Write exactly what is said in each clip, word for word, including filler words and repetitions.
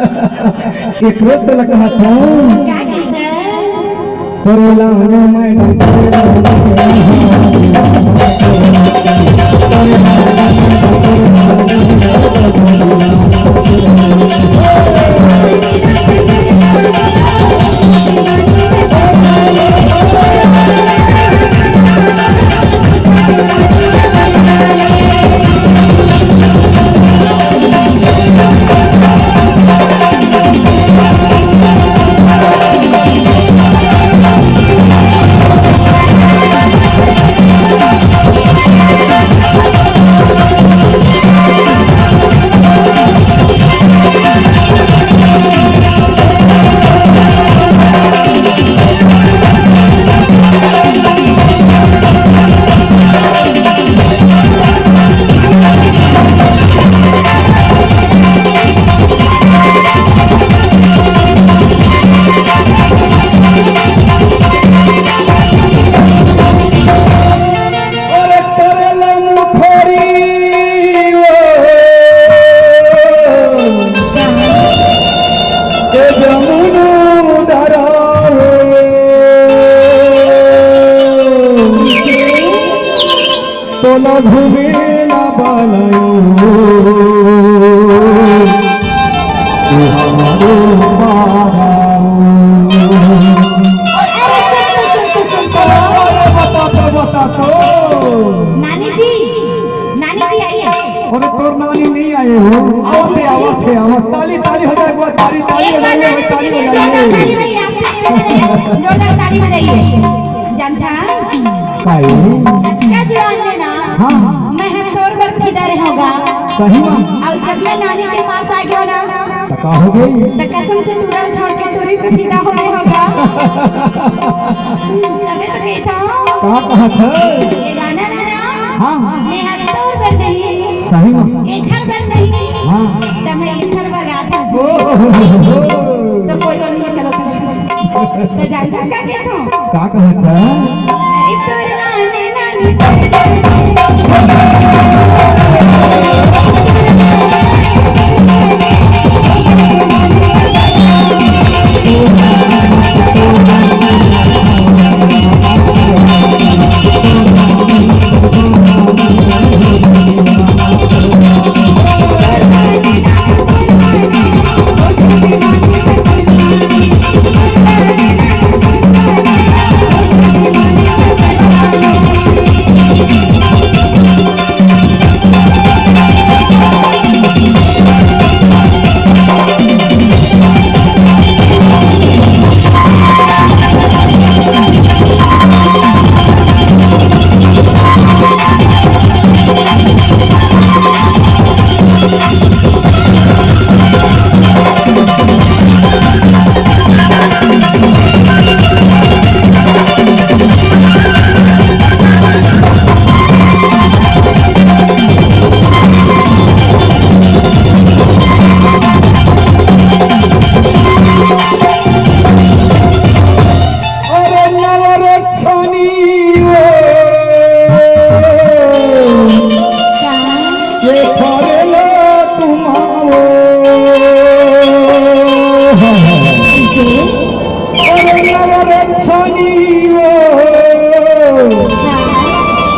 एक रोज तो लगा था। का कहिथस? करेला में मैडम, करेला में। अरे करेला मुखरी ओ, ए जमुना दरा हो। तोला घुमेला बालायो, तू हमारो बालायो। अरे, सुन तो, सुन तो, सुन तो। अरे, बता तो, बता तो। नानी जी, नानी जी आइए। अरे, तोर नानी नहीं आए हो। आवत हे, आवत हे, आवत। ताली, ताली हो जाए, एक बार ताली, ताली हो जाए, एक बार ताली हो जाए। जोरदार ताली बजाइए। जानथा? काहे? अतका जुआर में ना, हाँ। मैं ह तोर बर फिदा रहेंव गा। सही में? अउ जब मैं नानी के पास आ गयो ना, त का हो गई? त कसम से टूरा ल छोड़ के टूरी पे फिदा हो गए हों गा। तभे तो कहिथंव। का कहत हे? ये गाना ला ना, हाँ। मैं ह तोर बर नहीं, सही में? एखर बर नहीं, हाँ। त मैं एखर बर गाथंव। ओ हो हो हो। तो कोई तो नहीं, चलो। तो जानथस का कहिथंव? का कहत हे? अरे तोर नानी नानी। अरे नवरछनी ओ, ये करेला तुम्हारो। अरे नवरछनी ओ,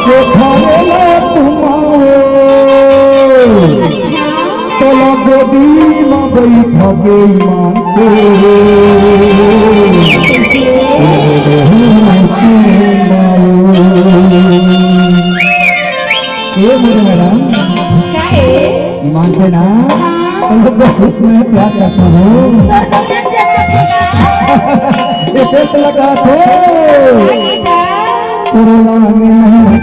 ये करेला तुम्हारो। तोला गोदी म बइठा के ईमान से। ए मेरे मैडम, काहे? ईमान से ना, हाँ। तुमको बहुत मैं प्यार करता हूँ। तो तुमने जब तक ये टेस्ट लगा दो। आगे का? कोरोना में नहीं।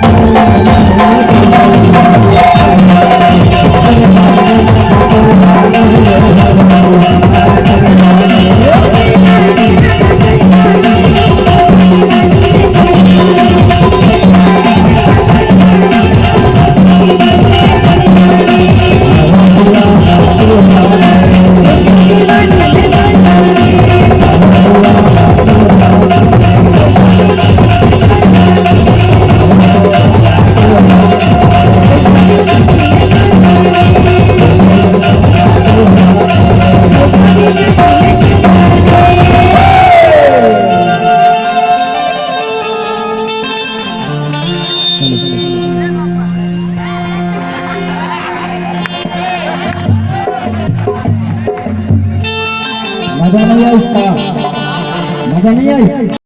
मजा नहीं आइस का? मजा नहीं आइस?